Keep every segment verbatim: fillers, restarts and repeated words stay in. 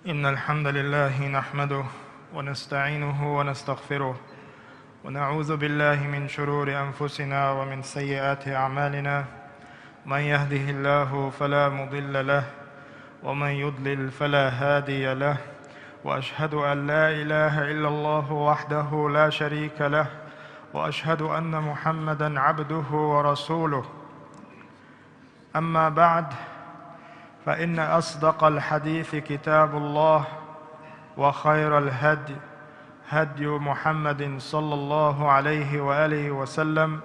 إن الحمد لله نحمده ونستعينه ونستغفره، ونعوذ بالله من شرور أنفسنا ومن سيئات أعمالنا. من يهده الله فلا مضل له، ومن يضلل فلا هادي له. وأشهد أن لا إله إلا الله وحده لا شريك له، وأشهد أن محمدا عبده ورسوله. أما بعد، فإن أصدق الحديث كتاب الله، وخير الهدي هدي محمد صلى الله عليه وآله وسلم،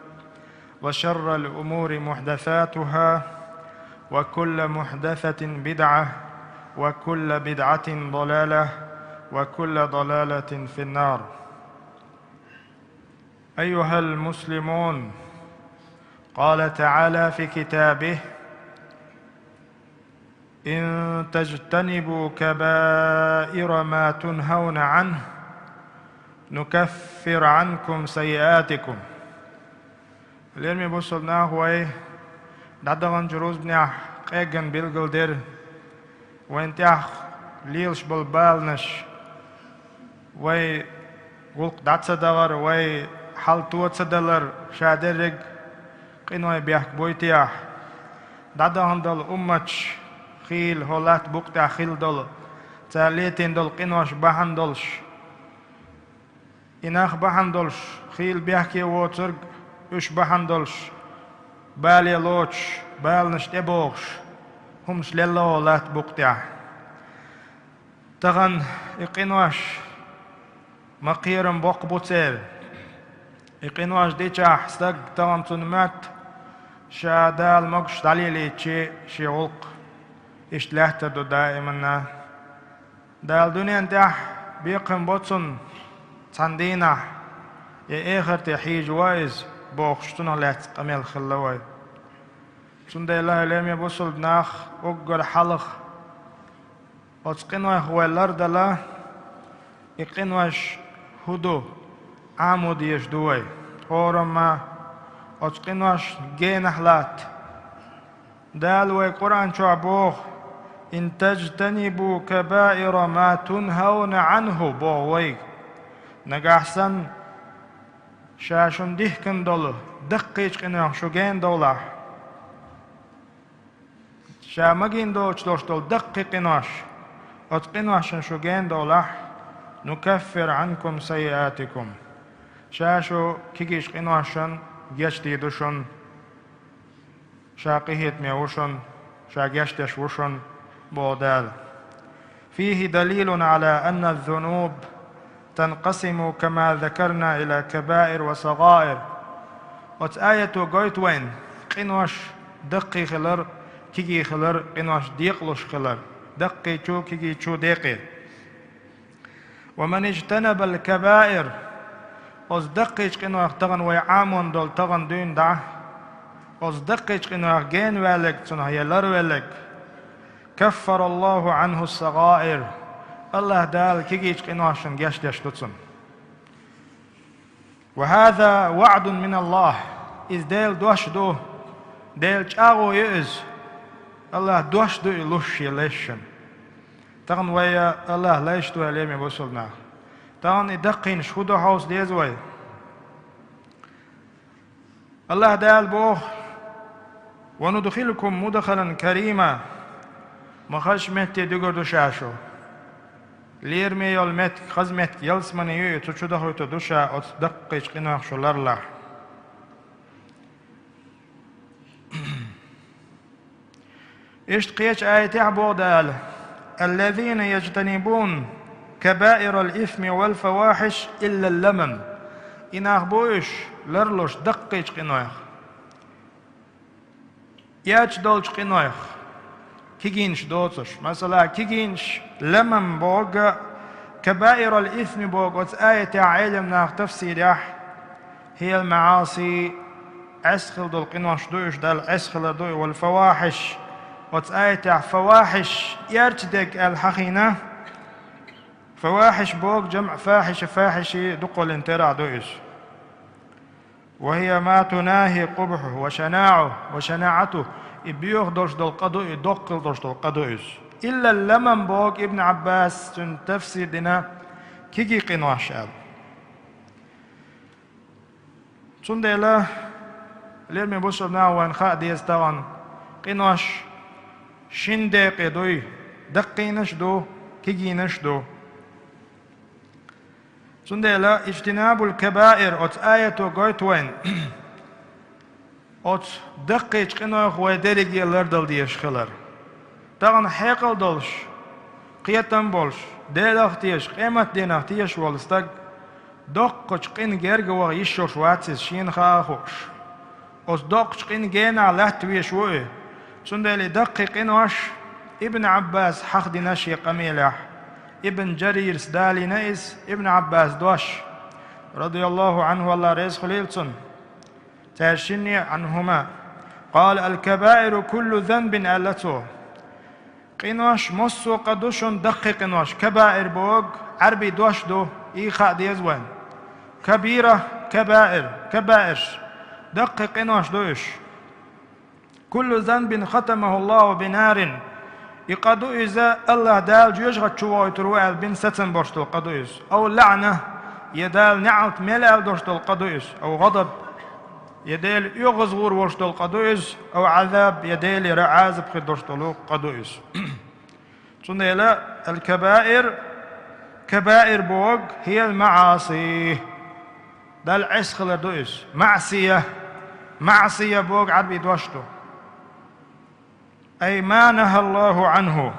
وشر الأمور محدثاتها، وكل محدثة بدعة، وكل بدعة ضلالة، وكل ضلالة في النار. أيها المسلمون، قال تعالى في كتابه: إن تجتنبوا كبائر ما تنهون عنه نكفر عنكم سيئاتكم. Лераме бусалба нах, вай дӀадаханчу рузбанехь къеггина билгалдира вайна тӀехь лелаш болу баланаш, вай гӀуллакх дӀа ца дахар, вай хьал то ца далар, ша дерриг къиной бехк буй техьа. ДӀадахана долу умматаш хийла хӀокху латта букъа тӀехь хилла долу, цара летийна долу къинош бахьана долуш, и нах бахьана долуш, хийла бехке воцург, уьш бахьана долуш, бале лоцуш, баланаш тӀебогӀуш, хӀуманаш лелла хӀокху латта букъа тӀехь. Тахана и къинош ма-кхерам боккха бу церан. И къинош дичахь, стаг тахана цунна моьтту, ша Дала могуш дӀалелийча шен гӀуллакх иштта лаьттар ду даиманна. Дала дуьнен тӀехь бекхам бо цунна, цхьана дийнахь я эхарте хьийжа ван иза, бохуш, цунах лаьцна къамел хилла вай. Цундела, лераме бусалба нах, уггар хьалха оцу къинойх вай лардала, и къинош хӀун ду, Ӏамо дезаш ду вай. ХӀораммо оцу къиношна генахь латта. Дала вай Къуръан чохь боху: «Ин таджтанибу кабаира ма тунхауна Ӏанху», боху вайга. Нагахь санна ша шуна дихкина долу даккхийчу къинойх шу гена довлахь, ша магийна доцуш долуш долу даккхий къинош, оцу къиношна шу гена довлахь, нукаффир Ӏанкум саййиатикум. Ша шу кегийчу къиношна гечдийр ду шуна. Ша къинхетаме ву шуна, ша гечдеш ву шуна, боху Дала. Фихи далилун Ӏала анна зунуб танкъасиму кама закарна ила кабаир ва сагъаир. Оцу аято гойту вайна, къинош даккхий хилар, кегий хилар, къинош декъалуш хилар, даккхийчу, кегийчу декъе. Ва ман ижтанабал кабаир, оцу даккхийчу къинойх тахана вай Ӏамон долу тахана дуьйна дӀа, оцу даккхийчу къинойх гена ваьлларг цунах я ларвелларг, каффараллаху Ӏанху сагъаир, Аллаха Дала кегийчу къиношна гечдеш ду цунна. Ва хаза ваӀдун миналлах, иза Делан дош ду, Делан чӀагӀо ю иза. Аллаха дош ду и луш шен лайшна. Тахана вай Аллаха лайш ду, лераме бусалба нах. Тахана и даккхийнаш хӀун ду хьовса деза вай. Аллаха Дала боху: «Ва нудхилкум мудхалан карима». Ма хазачу метте дуьгур ду ша шу. Лераме йолу меттиг, хаза меттиг ялсамане ю и, цу чу дахуьйтур ду ша оцу даккхийчу къинойх шу ларлахь. Иштта кхечу аятехь боху Дала: «Аллазина яджтанибуна кабаирал исми вал фавахиш иллал ламам». И нах бу уьш, ларлуш даккхийчу къинойх, эча долчу къинойх, кегийнаш доцуш. Масала, кегийнаш, ламам боху, кабаирал исми боху оцу аятехь Ӏелам наха тафсирехь, хӀел маӀаси, Ӏеса хила долу къинош ду уьш, Далла Ӏеса хилар ду и, вал фавахиш. Оцу аятехь фавахиш, эрча дерг аьлла хьахийна. Фавахиш боху жамӀ фахиша, фахиши дукхаллин терахь ду иза. Ва хия ма тунахи къубхьу ва шанаӀу, ва шанаӀату. И боьха долуш долу къа ду, и доккха хила долуш долу къа ду иза. Илла лламам боху Ибн Ӏаббас, цуьнан тафсир дина, кегий къинош аьлла. Цундела, лераме бусурба нах, вайна хаа деза тахана, къинош шина декъе дуй, даккхийнаш а ду, кегийнаш а ду. Цундела иджтинабул кабаир оцу аято гойту вайна оцу даккхийчу къинойх вай дерриге лардала дезаш хилар. Тахана хьекъал долуш, кхетам болуш, Делах тешаш, къематдийнах тешаш волу стаг доккхачу къина герга ваха йиш йолуш вац иза, шена хаа а хууш. Оцу доккхачу къина генахь латта везаш ву и. Цундела и даккхий къинош Ибн Ӏаббаса хьахдина шен къамелехь. Ибн Джарира далийна иза, Ибн Ӏаббаса дош, радияллаху Ӏанху, АллахӀ реза хуьлийла цунна, цаьршинне а, Ӏанхума. Къала: «Аль-кабаиру куллу занбин», аьлла цо. Къинош массо а къа ду шуна, даккхий къинош, кабаир боху, Ӏаьрбийн дош ду, и хаа деза вайна. Кабира, кабаир, кабаирш, даккхий къинош ду уьш. «Куллу занбин хатамаху Аллаху бинарин». И къа ду иза, АллахӀ Дала жоьжахати чу вохуьйтур ву аьлла бина сацам болуш долу къа ду иза. Ау лаӀна, я Дала неӀалт мел аьлла долуш долу къа ду иза. Ау гӀадаб, я Делан оьгӀазгӀур волуш долу къа ду иза. Ау Ӏазаб, я Делера Ӏазап хир долуш долу къа ду иза. Цундела аль-кабаир, кабаир боху, хӀиял маӀаси, Далла Ӏеса хилар ду иза. МаӀсия, маӀсия боху Ӏаьрбийн дош ду. Ай ма нахӀа Аллаху Ӏанху,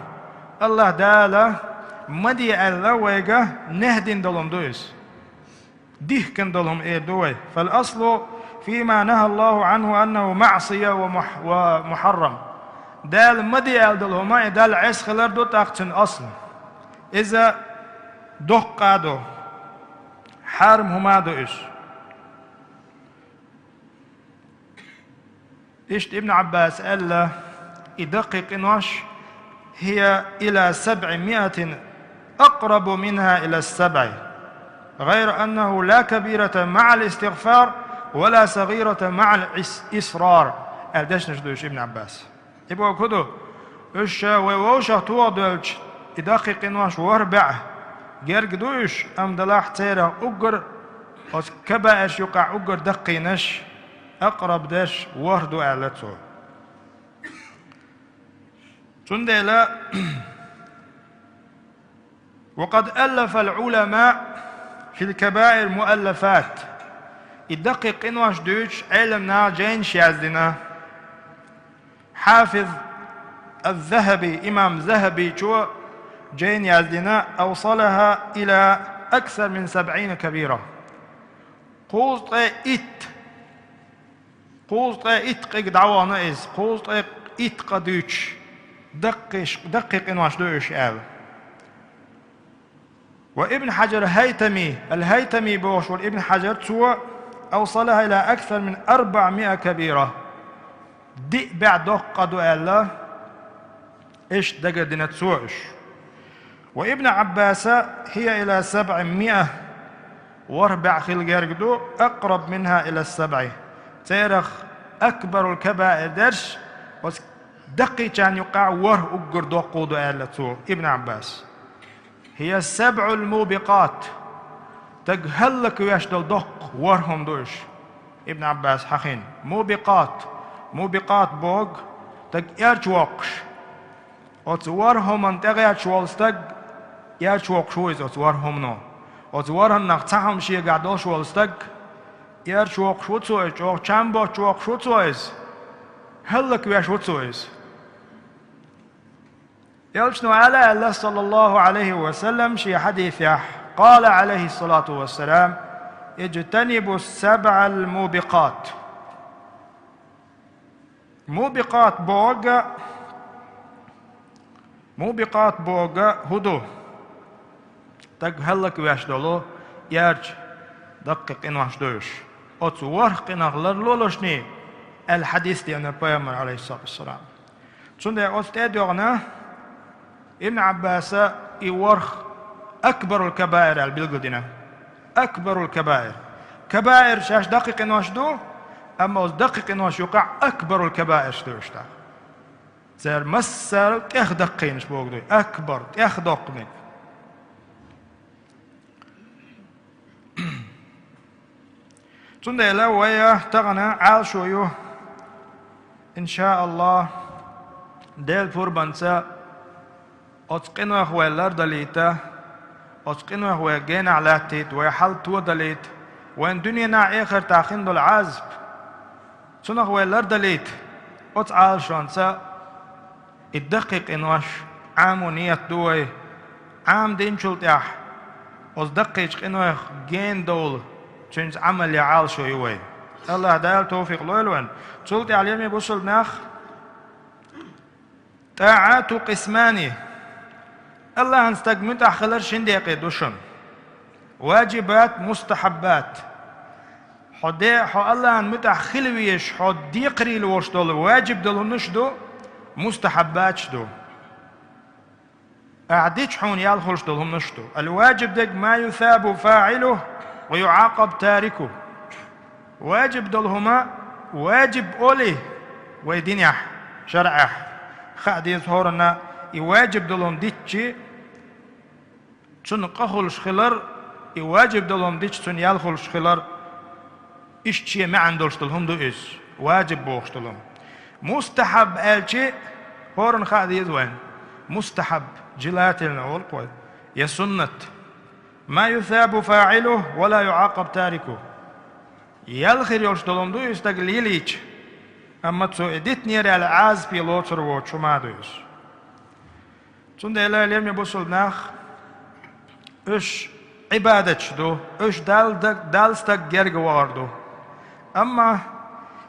АллахӀ Дала ма де аьлла вайга нахӀдина долу хӀума ду иза. Дихкина долу хӀума эр ду вай. Фал аслу фима нахӀа Аллаху Ӏанху аннаху маӀсия ва мухь-, ва мухьаррам. Дала ма де аьлла долу хӀума и Далла Ӏеса хилар ду, тӀаккха цуьнан асл. Иза доккха а ду, хьарам хӀума а ду иза. Иштта Ибн Ӏаббаса аьлла: «И даккхий къинош, хӀия ила сабӀи миатин акърабу минхӀа ила сабӀи, гӀайра аннаху ла кабирата маӀал истигъфар, ва ла сагӀирата маӀал ис-, исрар», аьлла дешнаш ду уьш Ибн Ӏаббаса. И боху хӀун ду? Уьш ша вай вовшах тоха доьлча, и даккхий къинош ворхӀ бӀе герга ду уьш, амма делахь церах уггар, оцу кабаирш юкъахь уггар даккхийнаш, акъраб дерш ворхӀ ду, аьлла цо. Цундела, ва къад аллафал Ӏулама фил кабаир муаллафат, и даккхий къинош дуьйцуш Ӏеламнаха жайнаш яздина. Хьафиз аз-ЗахӀаби, имам ЗахӀабичо жайна яздина, авсалахӀа ила аксар мин сабӀина кабира. Кхузткъе итт, кхузткъе итт къиг дӀавахана иза, кхузткъе итт къа дуьйцуш, даккхийш-, даккхий къинош ду уьш аьлла. Ва Ибн Хьаджар ХӀайтами, ал-ХӀайтами бохуш волу Ибн Хьаджар, цо, авсалахӀа ила аксар мин арбаӀмиа кабира, диъ бӀе доккха къа ду аьлла, иштта дагардина цо уьш. Ва Ибн Ӏаббаса хӀия ила сабӀимиа, ворхӀ бӀе хила герга ду, акъраб минхӀа ила сабӀи, церах акбарул кабаир дерш, оцу даккхийчарна юкъахь ворхӀ уггар доккхух ду аьлла цо, Ибн Ӏаббас. ХӀия сабӀул мубикъат, стаг хӀаллаквеш долу доккха ворхӀ хӀума ду уьш. Ибн Ӏаббас хьахийна. Мубикъат, мубикъат боху, стаг эрчавоккхуш. Оцу ворхӀ хӀуманна тӀегӀерташ волу стаг эрчавоккхуш ву иза оцу ворхӀ хӀумано. Оцу ворхӀаннах цхьа хӀума шегахь долуш волу стаг эрчавоккхуш ву цо иза, чӀогӀа чам боцуш воккхуш ву цо иза, хӀаллаквеш ву цо иза. Элчано аьлла аьлла, саллаллаху Ӏалайхи ва саллам, шен хьадисехь, къала Ӏалайхиссалату вассалам: «Иджтанибу сабӀал мубикъат». Мубикъат боху, мубикъат боху хӀун ду? Стаг хӀаллаквеш долу эрча даккхий къинош ду уьш. Оцу ворхӀ къинах ларлолаш, аьлла хьадис деана Пайхамар, Ӏалайхиссалату вассалам. Цундела оцу тӀе а доьгӀна, Ибн Ӏаббаса и ворхӀ акбарул кабаир аьлла билгалдина. Акбарул кабаир. Кабаир шаьш даккхий къинош ду, амма оцу даккхий къинош юкъахь акбарул кабаирш ду уьш тӀаккха. Цара массарал тӀех даккхийнаш бохург ду, акбар, тӀех доккханиг. Цундела вай тахана Ӏалашо ю, иншааллахӀ, Делан пурбанца оцу къинойх вай лардалийта, оцу къинойх вай генахь латтийта, вай хьал тодалийта, вайн дуьненахь, эхартахь хин долу Ӏазап, цунах вай лардалийта. Оцу Ӏалашонца и даккхий къинош Ӏамо нийят ду вай, Ӏамадинчул тӀаьхьа оцу даккхийчу къинойх гена довла, цуьнца Ӏамал ян Ӏалашо ю вай. АллахӀ Дала товфикъ лойла вайна. Цул тӀаьхьа, лераме бусалба нах, тӀаӀату къисмани. АллахӀан стаг муьтӀахь хилар шина декъе ду шуна: ваджибат, мустахьаббат. Хьо де, хьо АллахӀан муьтӀахь хила везаш, хьо декхарийлахь волуш долу ваджиб долу хӀуманаш ду, мустахьаббаташ ду. Ахьа дича хьуна ял хуьлуш долу хӀуманаш ду. Ал-ваджиб дерг ма юсабу фаӀилуху ва юӀакъаб тарикуху. Ваджиб долу хӀума, ваджиб олий вай динехь, шарӀехь, хаа деза хӀоранна, и ваджиб долу хӀума дитчи, цунна къа хуьлуш хилар, и ваджиб долу хӀума дича, цунна ял хуьлуш хилар, иштта шен маьӀна долуш долу хӀума ду иза, ваджиб бохуш долу хӀума. Мустахьаб аьлчи, хӀоранна хаа деза вайна. Мустахьаб, желательно олу-кх вай, я суннат. Ма юсабу фаӀилуху ва ла юӀакъаб тарикуху. Ял хир йолуш долу хӀума ду иза стага лелийча, амма цо и дитинера аьлла Ӏазапе лоцур воцуш хӀума ду иза. Цундела, лераме бусалба нах, уьш Ӏибадаташ ду, уьш Далла даг-, Далла стаг герга вахар ду. Амма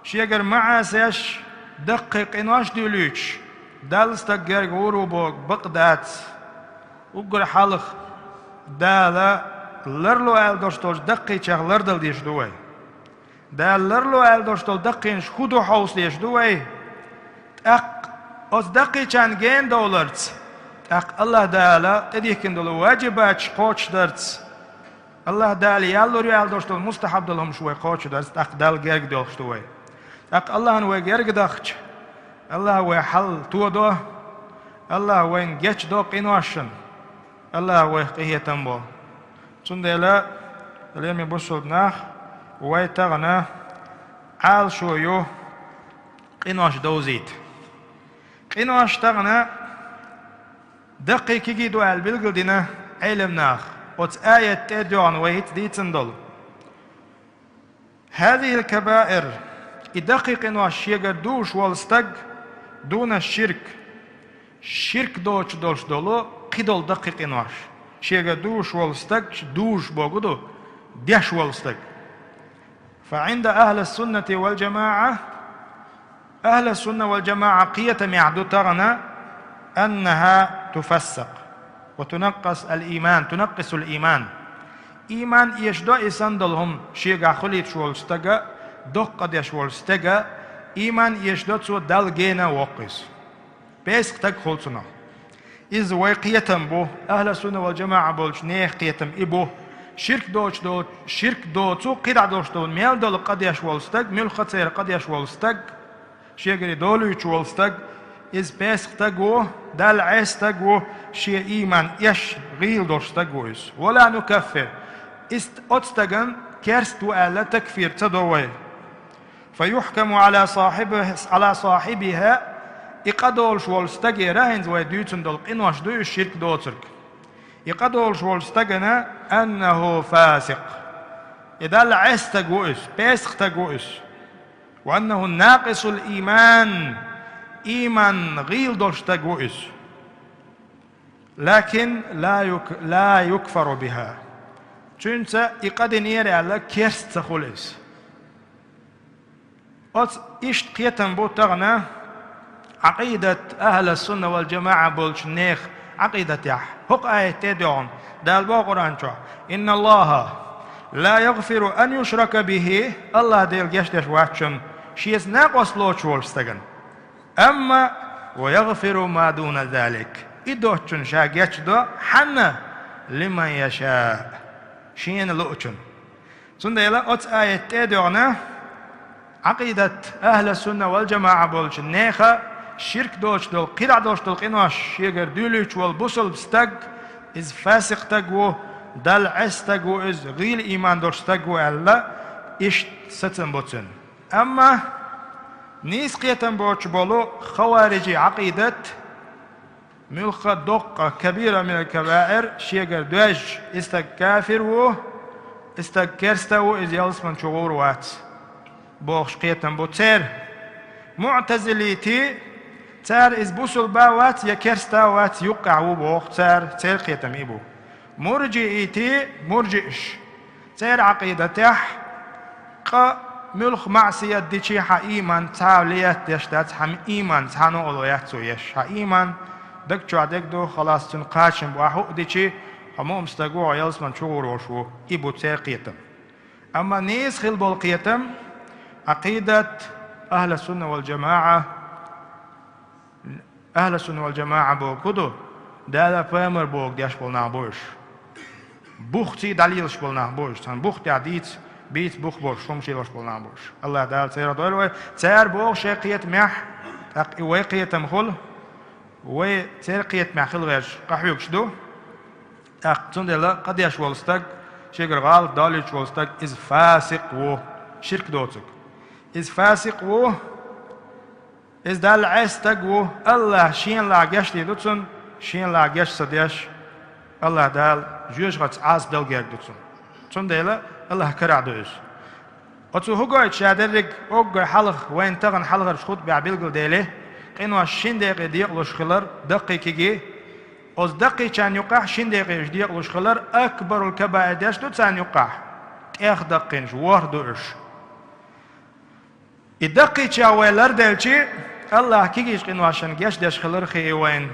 шегара ма Ӏасеш, даккхий къинош дуьйлуьйтуш, Далла стаг герга вур ву боху бакъ дац. Уггар хьалха Дала ларло аьлла долуш долчу даккхийчех лардала дезаш ду вай. Дала ларло аьлла долуш долу даккхийнаш хӀун ду хьовса дезаш ду вай. ТӀаккха оцу даккхийчарна гена довларца, тӀаккха АллахӀ Дала тӀедихкина долу ваджибаташ кхочушдарца, АллахӀ Дала ял лур ю аьлла долуш долу мустахьаб долу хӀуманаш вай кхочушдарца, тӀаккха Далла герга доьлхуш ду вай. ТӀаккха АллахӀана вай герга дахча, АллахӀа вай хьал тодо, АллахӀа вайна гечдо къиношна. АллахӀа вайх къинхетам бо. Цундела, лераме бусалба нах, вай тахана Ӏалашо ю къинош довзийта. Къинош тахана даккхий, кегий ду аьлла билгалдина Ӏеламнаха, оцу аят тӀе а доьгӀна вай хӀинца дийцина долу. «ХӀазихӀил кабаир», и даккхий къинош шегара дуьйш волу стаг, «дунаш ширк», ширк доцуш долуш долу кхидолу даккхий къинош шегара дуьйш волу стаг, дуьйш бохург ду, деш волу стаг. «Фа Ӏинда ахӀлис-суннати вал-жамаӀа», ахӀлис-сунна вал-жамаӀа кхетамехь ду тахана: «АннахӀа туфассакъ ва тунаккъис ал-ийман, тунаккъисул ийман». Ийман эшадо и санна долу хӀума шегахь хуьлуьйтуш волчу стага, доккха къа деш волчу стага, ийман эшадо цо, Далла гена а воккху иза. Песах стаг хуьлу цунах. Иза вай кхетам бу, ахӀлис-сунна вал-жамаӀа болчу нехан кхетам и бу. Ширк доцу, ширк доцу, кхидӀа долуш долу мел долу къа деш волу стаг, муьлхха церан къа деш волу стаг, шегара долуьйтуш волу стаг, иза песах стаг ву, Далла Ӏеса стаг ву, шен ийман эш гӀийла долуш стаг ву иза. «Ва ла нукаффир». Иза оцу стагана керста ву аьлла такфир ца до вай. «Фа юхькаму Ӏала сахьиби-, Ӏала сахьибихӀа», и къа долуш волу стагера, хӀинца вай дуьйцун долу къинош ду иза ширк доцург. И къа долуш волу стагана: «АннахӀу фасикъ». И Далла Ӏеса стаг ву иза, песах стаг ву иза. «Ва аннахӀу накъисул ийман», ийман гӀийла долуш стаг ву иза. «Лакин ла юк-, ла юкфару бихӀа». Цуьнца и къа динера аьлла керста ца хуьлу иза. Оцу иштта кхетам бу тахана Ӏакъидат, ахӀлис-сунна вал-жамаӀа болчу нехан Ӏакъидатехь. ХӀокху аят тӀе а доьгӀна, Дала боху Къуръан чохь: «ИнналлахӀа ла ягъфиру ан юшрака бихӀи», АллахӀ Дела гечдеш вац шуна, Шеца накъост лоцуш волчу стагана. Амма «ва ягъфиру ма дуна залик», и доцучунна Ша гечдо, хьанна? «Лиман яшаъ», Шена луучунна. Цундела оцу аят тӀе а доьгӀна, Ӏакъидат ахӀлис-сунна вал-жамаӀа болчу нехан ширк доцуш долу, кхидӀа долуш долу къинош шегара дуьйлуьйтуш волу бусалба стаг, иза фасикъ стаг ву, Далла Ӏеса стаг ву иза, гӀийла ийман долуш стаг ву аьлла, иштта сацам бу цуьнан. Амма нийса кхетам боцуш болу хаварижийн Ӏакъидат, муьлхха а доккха кабира минал кабаир шегара доьжча, и стаг кафир ву, и стаг керста ву, иза ялсамани чу гӀур вац, бохуш кхетам бу церан. МуӀтазилитий, цара иза бусулба вац я керста вац, юккъехь ву боху цара, церан кхетам и бу. Муржиитий, муржиаш, церан Ӏакъидатехь къа муьлхха маӀсият дичий хьан ийман цхьа а лаьтташ дац, хьан ийман цхьана а оло яц цо еш. Хьан ийман даг чохь дерг ду, халас, цуьнан кхачам бу, ахь хӀуъа дичий, хьо муъмин стаг ву, хьо ялсамани чу гӀур волуш ву. И бу церан кхетам. Амма нийса хила болу кхетам, Ӏакъидат ахьлу сунна вал жамаӀа, Ахьлу сунна вал жамаӀа бохург хӀун ду? Дала, пайхамар бохург деш болу нах бу уьш. Бух ций дӀалелаш болу нах бу уьш. Цхьана бух тӀехь дийца, бийца бух болуш, хӀума шелош болу нах бу уьш. АллахӀ Дала церан дойла вай. Цара боху шайн кхетамехь, тӀаккха и вай кхетам хуьлу, вай церан кхетамехь хила гӀерташ къахьоьгуш ду. ТӀаккха цундела къа деш волу стаг, шегара гӀалат далуьйтуш волу стаг, иза фасикъ ву, ширк доцург. Иза фасикъ ву, иза Далла Ӏеса стаг ву, АллахӀа шена лаахь гечдийр ду цунна, шена лаахь геч ца деш, АллахӀ Дала жоьжахатца Ӏазап дала герга ду цунна. Цундела АллахӀа карахь ду иза. Оцо хӀун гойту ша дерриг, уггар хьалха вайна тахана хьалхарчу хутбехь билгалдели, къинош шина декъе декъалуш хилар даккхий кегий, оцу даккхийчарна юккъехь шина декъе уьш декъалуш хилар акбарул кабаир деш ду царна юккъехь, тӀех даккхийнаш, ворхӀ ду уьш. И даккхийчех вай ларделчи, АллахӀа кегийчу къиношна гечдеш хилар хии вайна.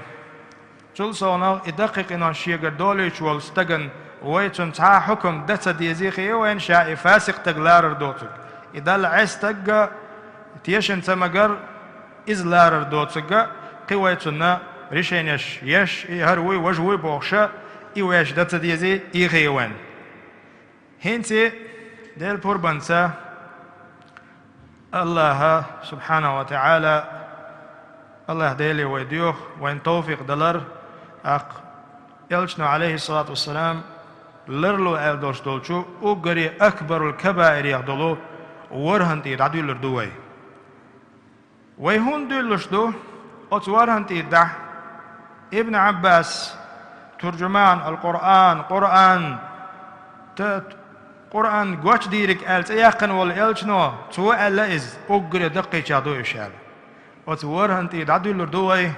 Цул совнах и даккхий къинош шегара долуьйтуш волу стагана вай цунна цхьа а хьукам дан ца дезий хии вайна, ша и фасикъ стаг ларар доцург. И Далла Ӏеса стаг а, тешна ца магар, иза ларар доцург а, кхин вай цунна решенеш еш, и хӀара вуй, важа вуй бохуш а, и вайша дан ца дезий, и хии вайна. ХӀинца Делан пурбанца АллахӀа, субхьанаху ва таӀала, АллахӀ Деле вай доьху, вайна тавфикъ далар, тӀаккха Элчано, Ӏалайхиссалату вассалам, ларло аьлла долуш долчу уггаре акбарул кабаирех долу ворхӀанна тӀе дӀадуьллур ду вай. Вай хӀунда дуьллуш ду оцу ворхӀанна тӀе дахь? Ибн Ӏаббас, туржуман ал-Къуръан, Къуръан, т-, Къуръан гочдийриг аьлла цӀе яьккхина волу элчано, цо аьлла иза, уггаре даккхийчех ду уьш аьлла. Оцу ворхӀанна тӀе дӀадуьллур ду вай.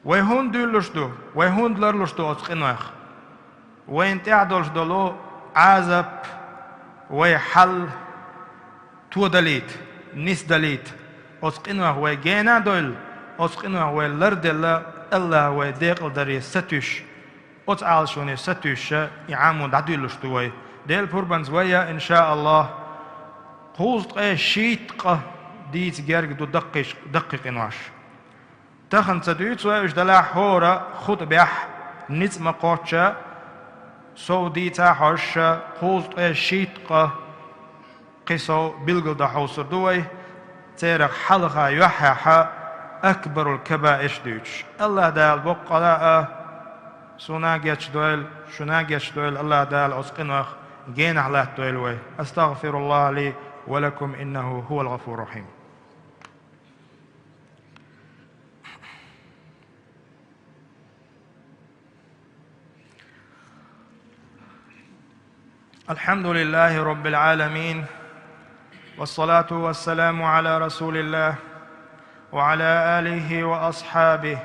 Вай хӀунда дуьллуш ду? Вай хӀунда ларлуш ду оцу къинойх? Вайна тӀехь долуш долу Ӏазап, вай хьал тодалийта, нисдалийта, оцу къинойх вай гена а дойлла, оцу къинойх вай ларделла, АллахӀа вай декъалдаре сатуьйсуш, оцу Ӏалашоне сатуьйсуша, и Ӏамо дӀадуьллуш ду вай. Делан пурбанца вай а, иншааллахӀ, кхузткъе шийтта къа дийца герга ду даккхийш-, даккхий къинош. Тахана ца дуьйцу вай уьш, делахь хӀора хутбехь ницкъ ма кхоччу, сов дийца а хьожуш, кхузткъе шийтта къа кхин сов билгалдан хьовсур ду вай, церах хьалха юьххьехь акбарул кабаирш дуьйцуш. АллахӀ Дала боккъала а суна гечдойла, шуна гечдойла, АллахӀ Дала оцу къинойх генахь латтадойла вай. أستغفر الله لي ولكم إنه هو الغفور الرحيم. الحمد لله رب العالمين، والصلاة والسلام على رسول الله وعلى آله وأصحابه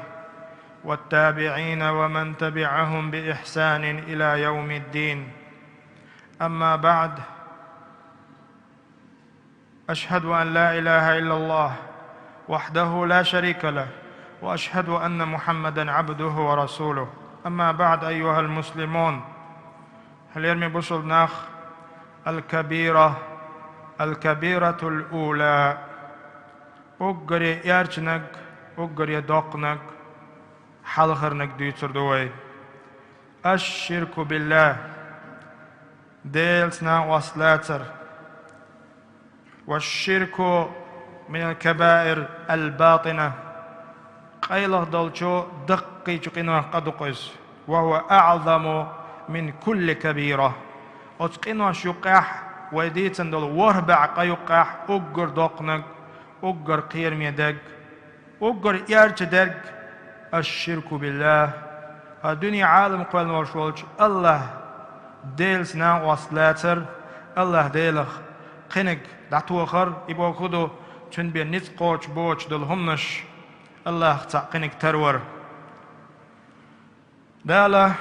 والتابعين ومن تبعهم بإحسان إلى يوم الدين. أما بعد، أشهد أن لا إله إلا الله وحده لا شريك له، وأشهد أن محمدا عبده ورسوله. أما بعد، أيها المسلمون، хьалерме бусулба нах, الكبيرة، الكبيرة الأولى, уггаре эрчанаг, уггаре доккханаг, хьалхарнаг дуьйцур ду вай. الشرك بالله, Делаца накъост лацар. والشرك من الكبائر الباطنة, къайлаха долчу даккхийчу къинойх къа ду-кх иза. وهو أعظم من كل كبيرة. Оцу къинойх юккъехь, вай дийцина долу ворхӀ бӀе къа юккъехь, уггар доккханиг, уггар кхераме дерг, уггар эрча дерг, الشرك بالله, хӀара дуьне Ӏалам кхоьллина волуш волчу АллахӀ Делаца накъост лацар, АллахӀ Делах кхиниг дӀатохар, и бохург хӀун ду, цуьнан бен ницкъ кхочуш боцуш долу хӀуманаш, АллахӀах цхьаъ кхиниг тарвар. Дала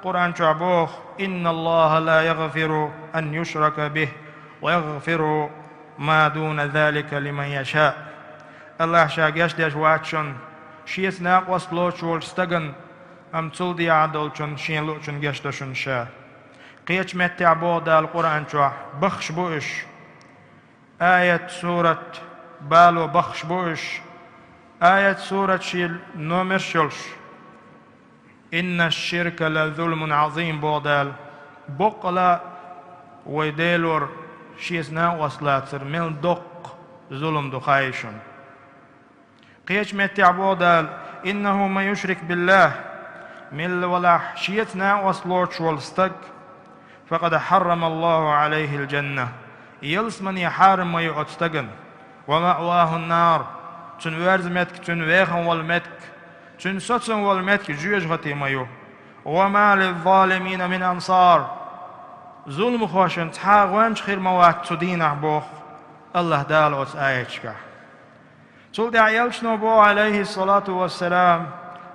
Къуръан чохь боху: إن الله لا يغفر أن يشرك به ويغفر ما دون ذلك لمن يشاء. АллахӀ Ша гечдеш вац шуна, Шеца накъост лоцуш волчу стагана, амма цул дехьа долчунна, Шена луучунна гечдо шуна Ша. Кхечу меттехь боху Дала Къуръан чохь: баххаш бу уьш. Аят, сурат бало баххаш бу уьш. Аят, сурат шен номерш йолуш. إن الشرك لظلم عظيم, боху Дала. Баккъала вай Делора Шеца накъост лацар мел доккха зулам ду хаий шуна. Кхечу меттехь боху Дала: إنه من يشرك بالله, милла валахь Шеца накъост лоцуш волу стаг, فقد حرم الله عليه الجنة, ялсамане хьарам ма ю оцу стагана, ومأواه النار, цуьнан верза меттиг, цуьнан вехан волу меттиг, цуьнан соцун волу меттиг жоьжахати ма ю, وما للظالمين من أنصار, зуламхошна цхьа а гӀоьнча хир ма вац цу дийнахь, боху АллахӀ Дала оцу аяташкахь. Цул тӀаьхьа элчано боху, Ӏалайхиссалату вассалам: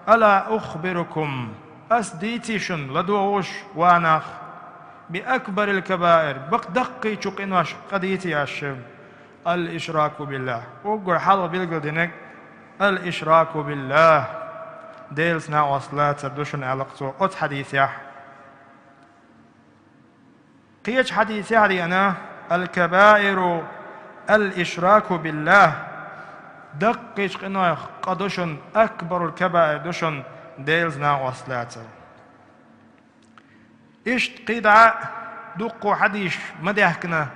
ألا أخبركم, ас дийций шуна, ладогӀа уьш, ва нах, بأكبر الكبائر, бакъ даккхийчу къинойх къа дийций ас шуна? الإشراك بالله. Уггар хьалха билгалдинарг الإشراك بالله, Делаца накъост лацар ду шуна, аьлла-кх цо оцу хьадисехь. Кхечу хьадисехь а деана: الكبائر الإشراك بالله, даккхийчу къинойх къа ду шуна, акбарул кабаир ду шуна Делаца накъост лацар. Иштта кхидӀа а дуккха хьадисаш ма даьхкина,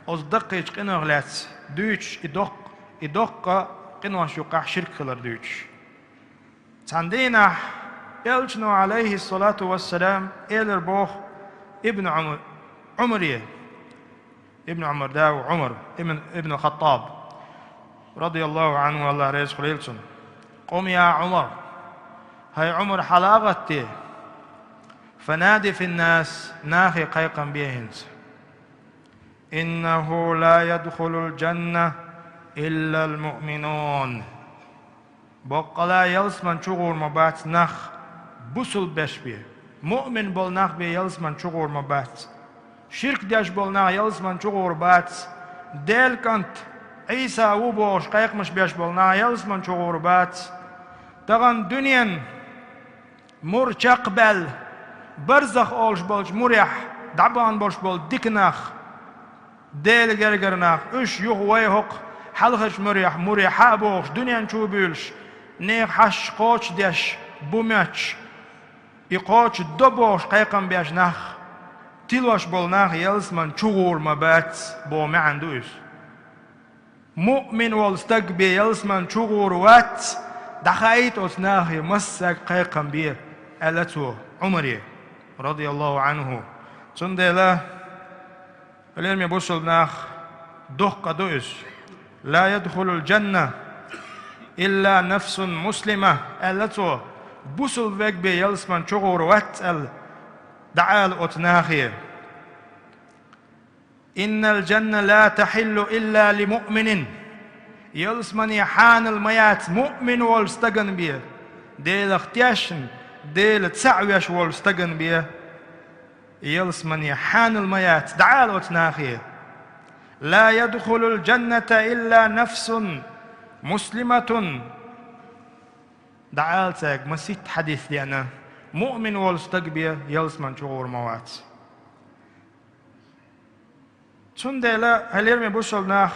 оцу даккхийчу къинойх лаьцна дуьйцуш, и доккха, и доккха къинойх юккъехь ширк хилар дуьйцуш. Цхьана дийнахь элчано, Ӏалайхиссалату вассалам, элира боху Ибн Ӏумар-, Ӏумаре, Ибн Ӏумар да ву, Ӏумар, Ибн, Ибн Хаттаб, радияллаху Ӏанху, АллахӀ реза хуьлийла цунна: قم يا عمر, хӀай Ӏумар, хьала а гӀатте, فناد في الناس, нахе кхайкхам бе хӀинца. إنه لا يدخل الجنة إلا المؤمنون. Боккъала ялсаман чугӀур ма бац нах бусулба беш бен, муъмин болу нах бен ялсаман чугӀур ма бац. Ширк деш болу нах ялсаман чугӀур бац. Делан кӀант Ӏийса ву бохуш кхайкхамаш беш болу нах ялсаман чугӀур бац. Тахана дуьненан мур чекхбаьлла, барзах олуш болчу мурехь дӀабахана болуш болу дика нах, Делан гергара нах, уьш юха вай хӀокху хьалхарчу мурехь, муре хьа а бохуш, дуьнен чу а буьйлуш, нехан хьашт кхочушдеш, бу моьттуш, и кхочушдо бохуш кхайкхам беш нах, тилош болу нах ялсаман чугӀур ма бац боху маьӀна ду иза. Муъмин волу стаг бен ялсаман чугӀур вац, дӀахаийта оцу нахе массаьрга кхайкхам бе, аьлла цо Ӏумаре, радияллаху Ӏанху. Цундела, хьалераме бусулба нах, доккха къа ду иза. لا يدخل الجنة إلا نفس مسلمة, аьлла цо, бусулба верг бен ялсаман чугӀур вац аьлла, дӀаала оцу нахе. إن الجنة لا تحل إلا لمؤمن. Ялсамане хьанал ма яц муъмин волу стагана бен, Делах тешна, Дела цхьаъ веш волу стагана бен, ялсамане хьанал ма яц, дӀаала оцу нахе. لا يدخل الجنة إلا نفس مسلمة. ДӀаала цаьрга, маситта хьадис деана, муъмин волу стаг бен ялсаман чугӀур ма вац. Цундела, хьалераме бусулба нах,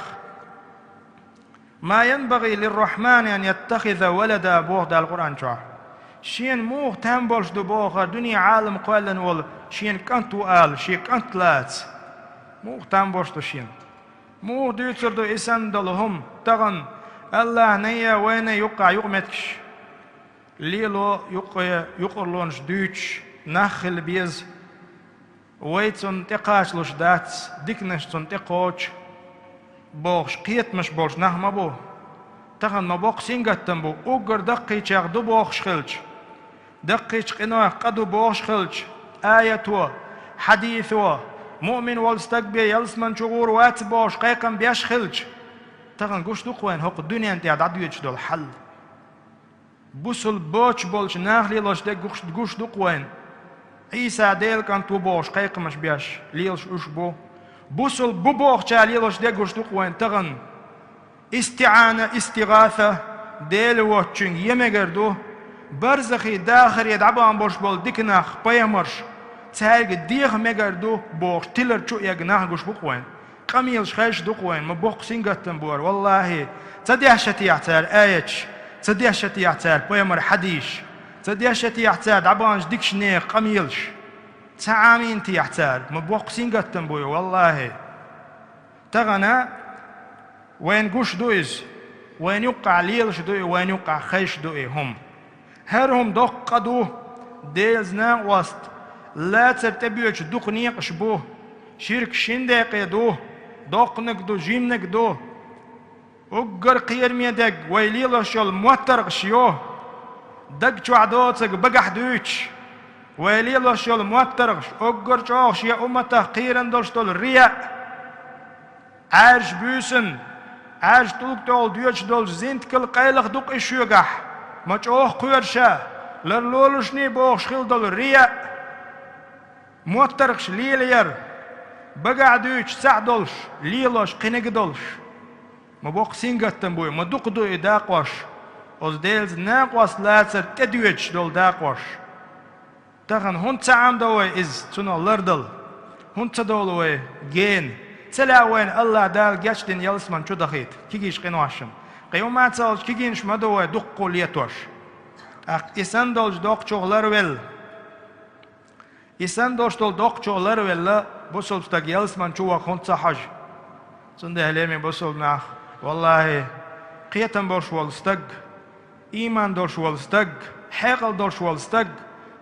ما ينبغي للرحمن أن يتخذ ولدا боху Дала Къуръан чохь. Шена муха там болуш ду боху, дуьне Ӏалам кхоьллина волу шена кӀант ву ала, шен кӀант лаца? Муха там болуш ду шена? Муха дуьйцур ду и санна долу хӀума? Тахана АллахӀ-ний а, вайна а юккъехь юкъаметтигаш лело, юккъе юкъарлонаш дуьйцуш нах хила беза. Вай цунна тӀекхачалуш дац, диканаш цунна тӀекхочу бохуш кхетамаш болуш нах ма бу. Тахана ма боккха сингаттам бу, уггар даккхийчех ду бохуш хилча, даккхийчу къинойх къа ду бохуш хилча, аято, хьадисо, муъмин волу стаг бен ялсамани чу гӀур вац бохуш кхайкхам беш хилча, тахана гуш ду-кх вайна хӀокху дуьнен тӀехь дӀадоьдуш долу хьал. Бусалба боцуш болчу наха лелош дерг гуш, гуш ду-кх вайна. Ӏийса Делан КӀант ву бохуш кхайкхамаш беш лелаш уьш бу. Бусалба бу бохучара лелош дерг гуш ду-кх вайна тахана. ИстиӀана, истигӀаса, Дела воцучуьнга ян мегар ду. Барзахе, дахаре дӀабахана болуш болу дика нах, пайхамарш, цаьрга деха мегар ду бохуш, тилар чу а эгна нах гуш бу-кх вайна. Къамелаш хезаш ду-кх вайна, ма боккха сингаттам бора, валлахӀи. Ца дешшатехьа цара аяташ, ца дешшатехьа цара пайхамаран хьадисаш, ца дешшатехьа цара дӀабаханчу дикачу нехан къамелаш. Ца Ӏамийнатехьа цара, ма боккха сингаттам буй, валлахӀи. Тахана вайна гуш ду иза, вайна юккъехь лелаш ду и, вайна юккъехь хезаш ду и хӀума. ХӀара хӀума доккха къа ду, Делан накъост, лацар тӀебоьдуш дукха некъаш бу, ширк шина декъе ду, доккханиг ду, жиманиг ду. Уггар кхераме дерг вай лелош йолу моттаргӀаш ю, даг чохь доцург багахь дуьйцуш, вай лелош йолу моттаргӀаш, уггар чӀогӀа шен умматах кхеран долуш долу риаъ. Ӏаьржа буьйсанна, Ӏаьржа тӀулг тӀехула доьдуш долчу зинтакал къайлаха ду-кх и шоьгахь, ма чӀогӀа кхоьру ша, ларлолушний бохуш хила долу риаъ. МоттаргӀаш лелаяр, багахь дуьйцуш цхьаъ долуш, лелош кхиниг а долуш. Ма боккха сингаттам буй, ма дукха ду и дакъош, оцу Делан накъост лацар тӀедоьдуш долу дакъош. Тахана хӀунда ца Ӏамадо вай иза, цунах лардала? ХӀунда ца довлу вай гена? Ца лаьа вайна АллахӀ Дала гечдина ялсамани чу дахийта кегийчу къиношна? Кхин хӀума а ца хилча, кегийнаш ма ду вай дуккха а летош. ТӀаккха и санна долчу доккхачух ларвелла, и санна долуш долу доккхачух ларвелла, бусалба стаг ялсамани чу ваха хӀунда ца хьожу? Цундела, лераме бусалба нах, валлахӀи, кхетам болуш волу стаг, ийман долуш волу стаг, хьекъал долуш волу стаг,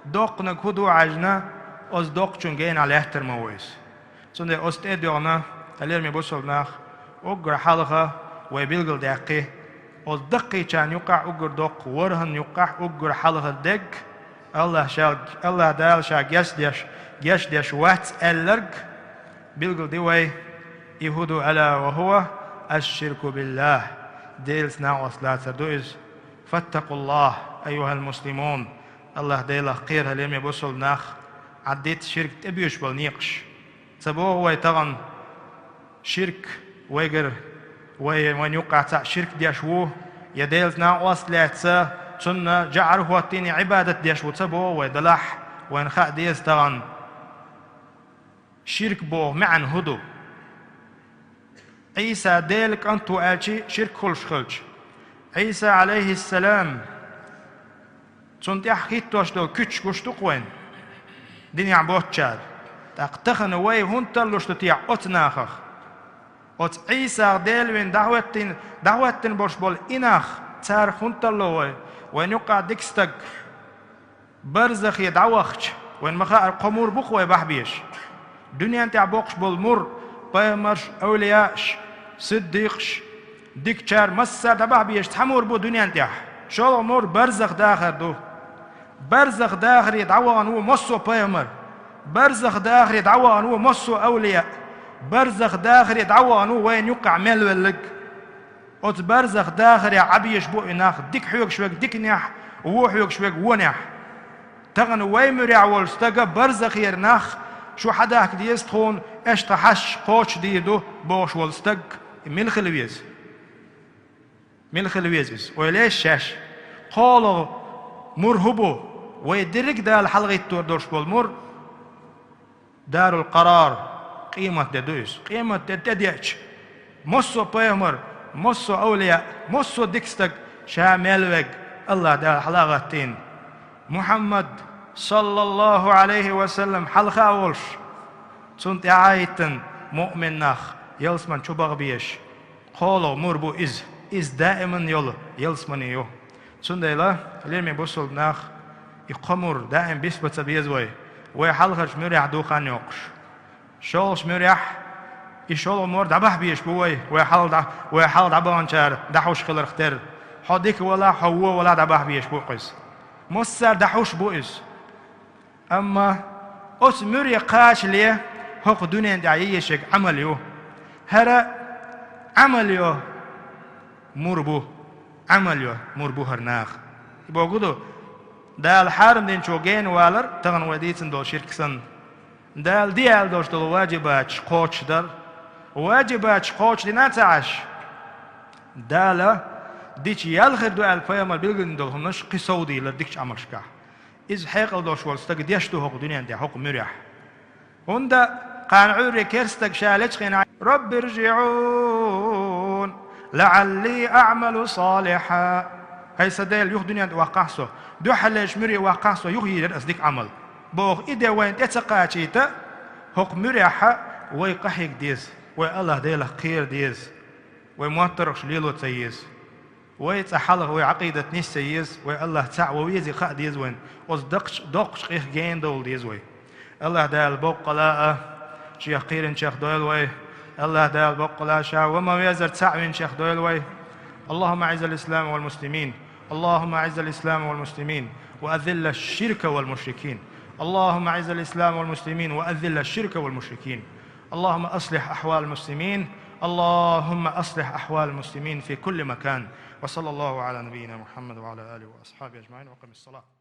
доккханиг хӀун ду хьаьжна, оцу доккхачун генахь лаьттар ма ву иза. Цундела оцу тӀе а доьгӀна, лераме бусалба нах, уггар хьалха вай билгалдаьккхи, оцу даккхийчарна юккъехь уггар доккха, ворхӀанна юккъехь уггар хьалха дерг, АллахӀ Ша, АллахӀ Дала Ша гечдеш, гечдеш вац аьлларг, билгалди вай, и хӀун ду? Ала ва хӀува аш-ширку биллахӀ, Делаца накъост лацар ду иза. ФаттакъуллахӀ, айюхӀал муслимун, АллахӀ Делах кхера, лераме бусалба нах, Ӏаддита ширк тӀебоьдуш болу некъаш. Ца боху вай тахана, ширк вайгара, вай, вайна юккъехь цхьаъ ширк деш ву, я Делаца накъост лаьцна, цунна жӀар хӀоттийна Ӏибадат деш ву, ца боху вай, делахь, вайна хаа деза тахана, ширк боху маьӀна хӀун ду? Ӏийса Делан КӀант ву аьлча ширк хуьлуш хилча, Ӏийса, Ӏалайхиссалам, цунна тӀехь хӀиттош долу куьчаш гуш ду-кх вайна, динехь боцучара. ТӀаккха тахана вай хӀунда тарлуш ду техьа оцу нахах? Оцу Ӏийсах Дела вина дӀахӀоьттина, дӀахӀоьттина болуш болу и нах, царах хӀунда тарло вай? Вайна юккъехь дика стаг барзахе дӀавахча, вайна ма хаара, кхо мур бу-кх вай бахьа безаш. Дуьнен тӀехь боккхуш болу мур, пайхамарш, эвлияаш, сиддикъаш, дикачара массара дӀабахьа безаш цхьа мур бу дуьнен тӀехь. ШолгӀа мур барзах дахар ду. Барзах дахаре дӀавахана ву массо а пайхамар. Барзах дахаре дӀавахана ву массо а эвлияъ. Барзах дахаре дӀавахана ву вайна юккъехь мел велларг. Оцу барзах дахарехь Ӏан безаш бу и нах, дика хьоьгуш верг диканехь, вон хьоьгуш верг вонехь. Тахана вай муьрехь волу стага барзахера нах, шу хьадахка деза тхуна, аша тхан хьашташ кхочушдийр ду бохуш волу стаг, мила хила веза? Мила хила веза иза? Ойла еш шаьш. КхоалгӀа мур хӀун бу? Вай дерриг а Дала хьалагӀиттор долуш болу мур. Дарул-Къарар, къематде ду иза. Къематде тӀедеъча, массо а пайхамар, массо а эвлияъ, массо а дика стаг, ша мел верг, АллахӀ Дала хьала а гӀаттийна, Мухьаммад, саллаллахӀу Ӏалайхи ва саллам, хьалха а волуш, цунна тӀаьхьа а хӀиттина муъмин нах, Ялсман чу баха безаш кхоалагӀа мур бу иза. Иза даиман йола ялсмани ю. Цундела, лераме бусалба нах, и кхо мур даим бисбаха ца беза вай. Вай хьалхарча муьрехь ду хан йоккхуш. ШолгӀача муьрехь, и шолгӀа мур дӀабаха безаш бу вай, вай хьалха дӀа-, вай хьалха дӀабаханчара дӀахьуш хиларх терра. Хьо дика валахь, хьо вон валахь дӀабаха безаш бу-кх иза. Массара дӀахьуш бу иза. Амма оцу муьре кхачале хӀокху дуьнен тӀехь еш ерг Ӏамал ю. ХӀара Ӏамал йо мур бу. Ӏамал йо мур бу хӀара наха. И бохург ду, Дала хьарам динчух гена валар, тахана вай дийцина долу ширк санна. Дала де аьлла долуш долу ваджибаташ кхочушдар. Ваджибаташ кхочушдина ца Ӏаш, Дала дича ял хир ду аьлла пайхамар билгалдина долу хӀуманаш кхин совдийлар дикачу Ӏамалшкахь. Иза хьекъал долуш волу стаг деш ду хӀокху дуьнен тӀехь хӀокху муьрехь. ХӀунда кхана Ӏуьйре керста стаг ша лечкъийна: «Рабби ржиӀун, лаӀалли аӀмалу салихьа». ХӀай сан Дела, юха дуьнен тӀе ваккхахь со, дуьххьарлерчу муьре ваккхахь со, юха йийр яра ас дика Ӏамал, боху. И де вайна тӀе ца кхачийта, хӀокху муьрехь вай къахьега деза, вай АллахӀ Делах кхера деза, вай моттаргӀаш лело ца еза. Вай цкъа хьалха вай Ӏакъидат нис ца еза, вай АллахӀ цхьаъ ван везий хаа деза вайна. Оцу доккхачу, доккхачу къих гена довла деза вай. АллахӀ Дала боккъала а Шех кхийринчех дойла вай. АллахӀ Дала боккъала а Ша ва ма везар цхьаъ винчех дойла вай. اللهم أعز الإسلام والمسلمين. اللهم أعز الإسلام والمسلمين. وأذل الشرك والمشركين. اللهم أعز الإسلام والمسلمين وأذل الشرك والمشركين. اللهم أصلح أحوال المسلمين. اللهم أصلح أحوال المسلمين في كل مكان. وصلى الله على نبينا محمد وعلى آله وأصحابه أجمعين. وأقم الصلاة.